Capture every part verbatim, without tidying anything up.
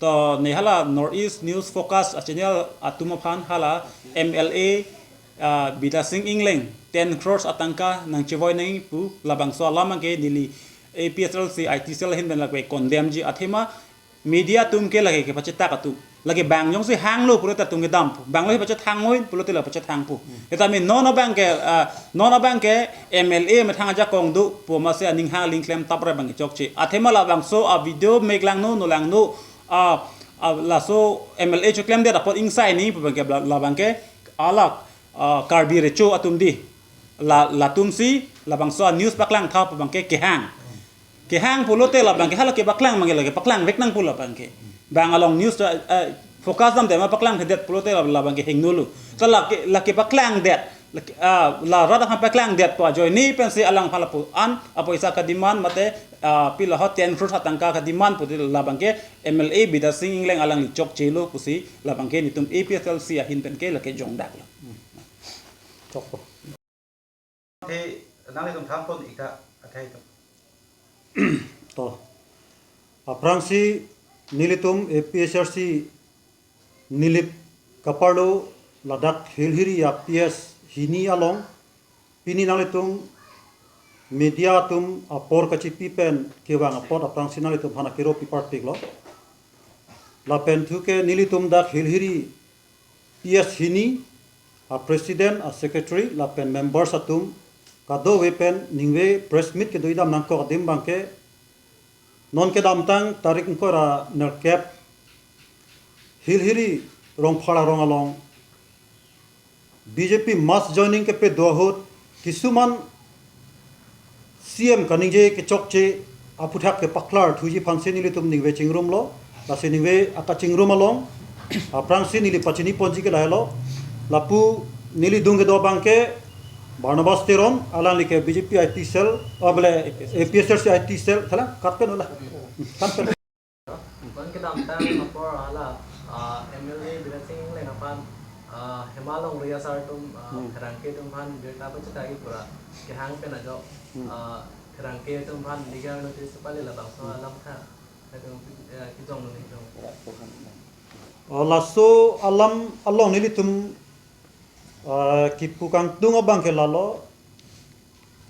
To ne hala North East News Focus a channel atum aphan hala M L A, ah, Bidya Sing Engleng ten crores atangka nangchevoi nangji pu labangso alam ke neli A P H L C I T cell ahin pen lake condemn ji athema media atum ke lake kepachetak atum. Lake bang jongsi hanglo pulote atum kedam pu. Bang lo kepachethang noi pulote la pachethang pu. Eta mi non abang ke, ah, non abang ke M L A methang ajakong do pu amatsi aning hang aling klem tap ra bang chokche. Athema labangso a video mek langno no langno, ah, ah, laso M L A choklemdet apot ingsai ni pu abang ke la, labang ke alak, ah, Karbi Recho atum di. La, latumsi labangso a news paklang tha pu abang ke kehang. Kehang pulote labang ke hala kepaklang abang ke lake paklang vek nang pu labang ke. Bang along news ta, eh, focus damde ma paklang thedet pulote la, labang ke hingno lo. Ta lake, lake paklangdet. Lake, ah, la rat aphan paklangdet pu ajoine pensi alang aphan lapu an apoisa ka-demand mate, ah, pila ho ten crores atangka ka-demand pulote labang ke M L A Bidya Sing Engleng alangli chokchelo pusi labang ke netum A P H L C ahin pen ke lake jongdak lo. Chokpo. Te nanglitum thanpon ik tha athai atum. To. Aphrangsi nelitum A P H L C Nilip kaparlo ladak Hilhiri a P S hini along pini nanglitum media atum apor kachipi pen kevang apot aphrangsi nanglitum aphan akero piparpiklo. Lapen thu ke nelitum dak Hilhiri P S hini a president, a secretary lapen members atum kadokave pen ningve press meet kedo-i dam nangkok adim abang ke non kedamtang tarik ingkoi ra nerkep Hilhiri Rongphar arong along B J P mass joining kepedo ahut kisuman C M kaningje kechokche aphuthak kepaklar thuji aphansi nelitum ningve chingrumlo, lasi ningve akachingrum along aphrangsi neli pachiniponji ke lahelo, lapu neli dung kedo abang ke Barnabas Teron, alangli ke B J P I T cell, oh, bole, A P H L C I T cell, thalang, kat pen ola. Kat pen. Non kedamtang apor hala, ah, M L A Bidya Sing Engleng aphan, ah, Hema Longri asar atum, ah, Hmm. pherangke atum aphan birta pachethang-i pura kehang pen ajok, Hmm. ah, pherangke atum aphan legal notice pale labangso alam tha. Atum, eh, kijong nung kijong. Oh, laso alam along nelitum, ah, kipu kangtung abang ke lalo,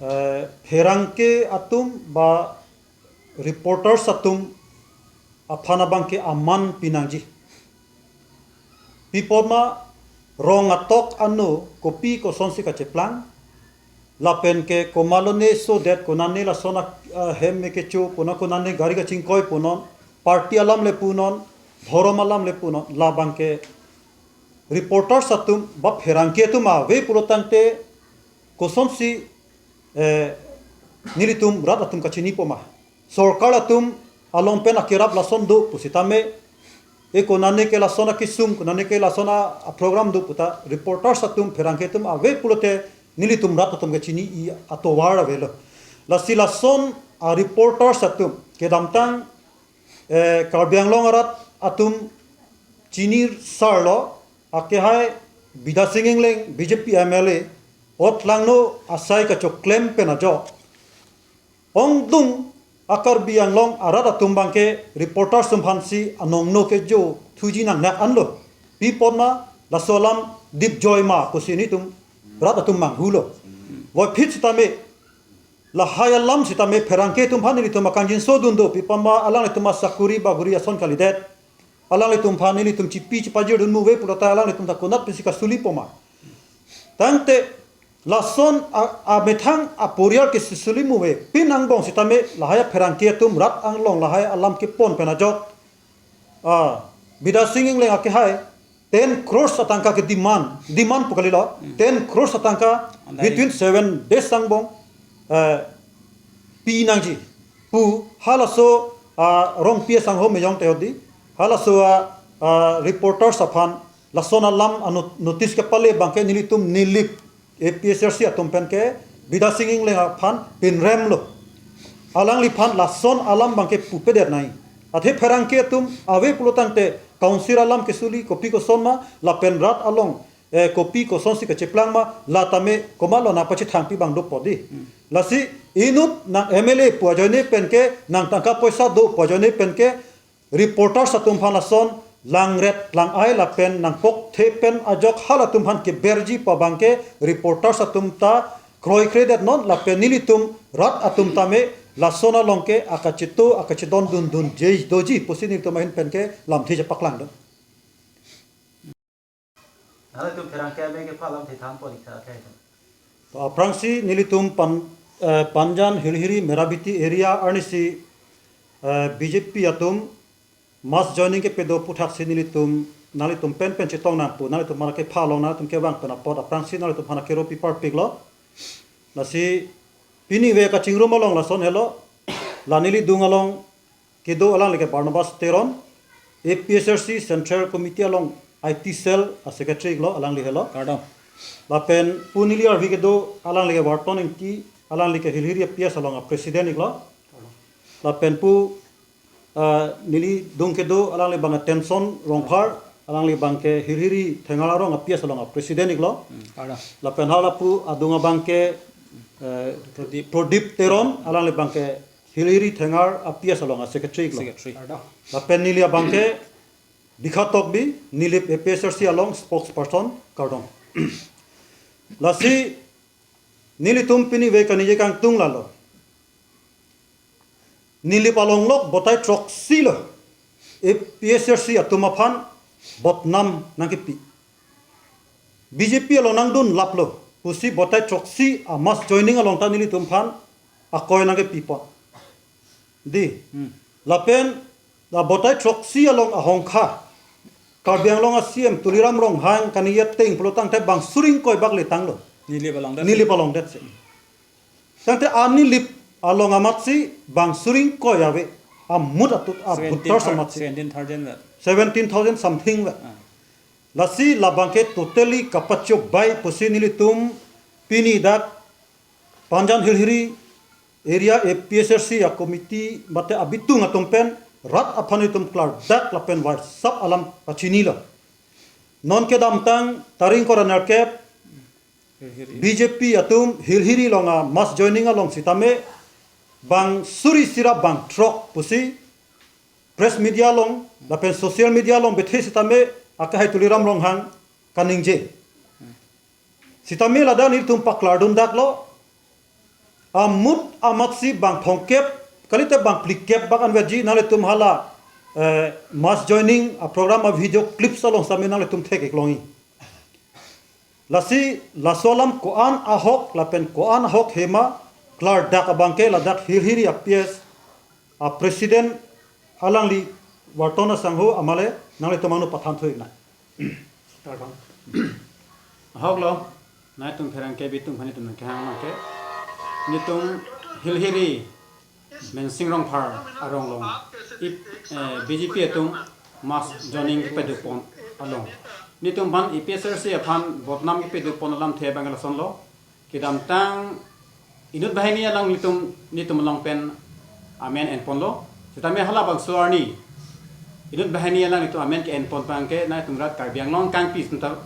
eh, pherangke atum ba reporters atum aphan abang ke aman pinangji. Pi apot ma rong atok ano kopi kosonsi kacheplang, lapen ke komatlo ne sodet, konane lason a, a, hem me kecho punon, konane gari kachingkoi punon, party alam le punon, dhorom alam le punon, labang ke reporters atum ba pherangke atum ave pulo tangte kosonsi, eh, nelitum rat atum kachinipo ma. Sorkar atum along pen akerap lason do pusitame, e konane ke lason akesung, konane ke lason a, a program do puta reporters atum pherangke atum ave pulote nelitum rat atum kachini-i atovar avelo. Lasi lason a reporters atum kedamtang, eh, Karbi Anglong arat atum chini sarlo, akehai Bidya Sing Engleng B J P M L A, otlangno asai kachoklem pen ajok ongdung a Karbi Anglong arat atum abang ke reporters atum aphansi anongno kejo thuji nangnak anlo. Pi apot ma laso alam dipjoi ma pusi nelitum rat atum manghulo. Voiphit sitame lahai alam sitame pherangke atum aphan nelitum akangjinso dun do, pi apot ma alanglitum asakuri baguri ason kalidet. Alanglitum aphan nelitum chipi chipajir dun muve pulote alanglitum ta konat pensi kasulipo ma. Tangte lason a, amethang aporial ke sisuli muve. Pin angbong sitame lahai apherangke atum rat anglong lahai alam kepon pen ajok, ah, Bidya Sing Engleng akehai ten crores atangka ke demand, demand pu kalilo, Hmm. ten crores atangka Andai. between seven days angbong, eh, pinangji pu halaso, ah, rong P S anghom meyong teodi, halaso a, ah, reporters aphan lason alam a not-, notice kepale abang ke nelitum Nilip A P H L C atum pen ke Bidya Sing Engleng aphan pinremlo. Alangliphan lason alam abang ke pupedet nai. Athe pherangke atum ave pulo tangte council alam kesuli kopi koson ma lapen rat along, eh, kopi kosonsi kacheplang ma la tame komatlo nangpachethangpi abang dopo di. Hmm. Lasi inut nang M L A pu ajoine pen ke nang tangka poisa do pu ajoine pen ke reporters atum aphan lason langret lang-ai lapen nangkok the pen ajok halatum aphan keberji pu abangke reporters atum ta kroikredetnon lapen nelitum rat atum tame lason along ke akacheto akachedon dundunji doji pusi nelitum ahin pen ke lamthe chepaklangdun. Nanglitum pherangke abang ke phalam thetham polik tha khe. To aphrangsi nelitum pan, eh, Panjan Hilhiri Merabeti area arnisi, eh, B J P atum mass joining kepedo aputhaksi nelitum, nanglitum pen pen chetong nangpo, nanglitum mana kepha along nanglitum kevang pen apot aphrangsi nanglitum hana keropi parpiklo. Lasi pini ave kachingrum along lason helo, la neli adung along kedo alangli ke Barnabas Teron, A P H L C Central Committee along I T Cell a Secretary iklo, alangli helo. Kardom. Lapen pu neli arvi kedo alangli ke Warton Ingti, alangli ke Hilhiri P S along a President iklo. Lapen pu, ah, neli adung kedo alangli abang Tenson Rongphar, alangli abangke Hilhiri Thengar arong a P S along a President iklo. Hmm, kardom. Lapen hala pu adung abangke, eh, Prodip. Prodip Teron, alangli abangke Hilhiri Thengar a P S along a Secretary iklo. Secretary. Lapen neli abangke Bikha Tokbi, Nilip A P H L C along spokesperson, kardom. Lasi nelitum pini ave kaningje kangtung lalo. Nilip along lok botai throksi lo A P H L C atum aphan botnam nangkepi. B J P along nangdun laplo pusi botai throksi a mass joining along ta nelitum aphan akoi nangkepipon. Dei. Hmm. Lapen la botai throksi along ahongkha Karbi Anglong a C M Tuliram Ronghang kaningje ateng pulotangte bang suri ingkoi bak le tanglo. Nilip along det. Nilip along det si. Tangte a Nilip along amatsi bang suri ingkoi ave. Amut atut a seventeen, voters amatsi seventeen thousand vet. Seventeen thousand something vet. Ah. Lasi labangke totally kapachobei pusi nelitum pini dak Panjan Hilhiri area A P H L C a committee mate abitung atum pen rat aphan itum klardak lapen WhatsApp alam pachinilo. Non kedamtang tarik ingkoi ra nerkep Hilhiri. B J P atum Hilhiri along a mass joining along sitame bang suri isi ra bang throk pusi press media along lapen social media along bethe sitame akehai Tuliram Ronghang kaningje. Sitame ladak nelitum paklardundaklo. Amut amatsi bang thomkep, kalite bang phlikep bak anvetji nanglitum hala, eh, mass joining a program a video clips along sitame nanglitum thek-ik longji. Lasi laso alam ko-an ahok lapen ko-an ahok hema klardak abangke ladak Hilhiri a P S a President alangli Warton asangho amale nanglitum angno pathan thu-iknang. Ahoklo, nangtum pherangke abitung aphan nelitum nangkehang abangke. Nelitum Hilhiri Mensing Rongphar arong along, ip, eh, B J P atum mass joining kepadopon along, nelitum aphan A P H L C aphan botnam kepadopon alamthe abang lasonlo. Kedamtang inut banghini along nelitum, nelitum along pen amen enponlo. Sitame halabangso arni inut banghini along nelitum amen ke-enpon abangke nangtum rat Karbi Anglong kangpi senta